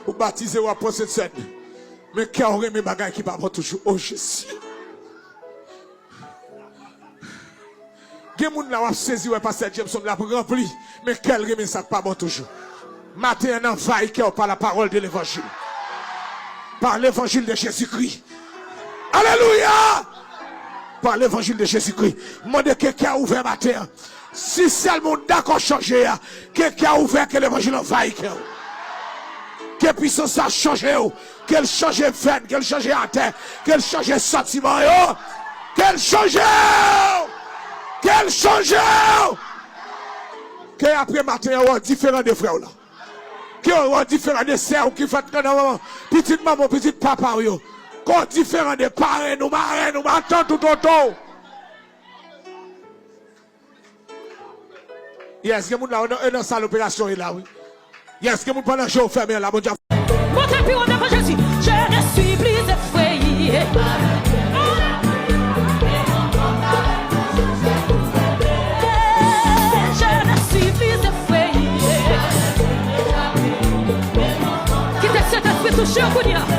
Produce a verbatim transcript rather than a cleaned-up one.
Ou batize, w ap pran Sentsèn. Men kè w renmen bagay ki pa bon toujou. O Jezi. Gen moun la w ap sezi wè pastè Jameson l ap ranpli. Men kè l renmen sa k pa bon toujou. Maten an anvayi kè w pa la parole de l'évangile. Par l'évangile de Jésus-Christ. Alelouya! Par l'évangile de Jésus-Christ. Mande ke kè w ouvè maten an. Si sèlman w dakò chanje a, ke kè w ouvè, ke levanjil anvayi kè w. Ke pisans sa chanje w, ke l chanje vèn, ke l chanje atè, ke l chanje santiman yo, ke l chanje w, ke l chanje w. Ke apre maten an, w diferan de frè w la. Ke w diferan de sè w ki fèt nan manman, pitit manman w, pitit papa w yo. Ke w diferan de parenn ou, marenn ou, matant ou, tonton w. Yes, gen moun la, e nan, e nan sal operasyon e la, wi. Yes, gen moun pandan je w fèmen la, Bondye ap Monte pi wo devan Jezi. Je ne suis plus effrayé. Je ne suis plus effrayé. Kite Sentespri touche w kounye a.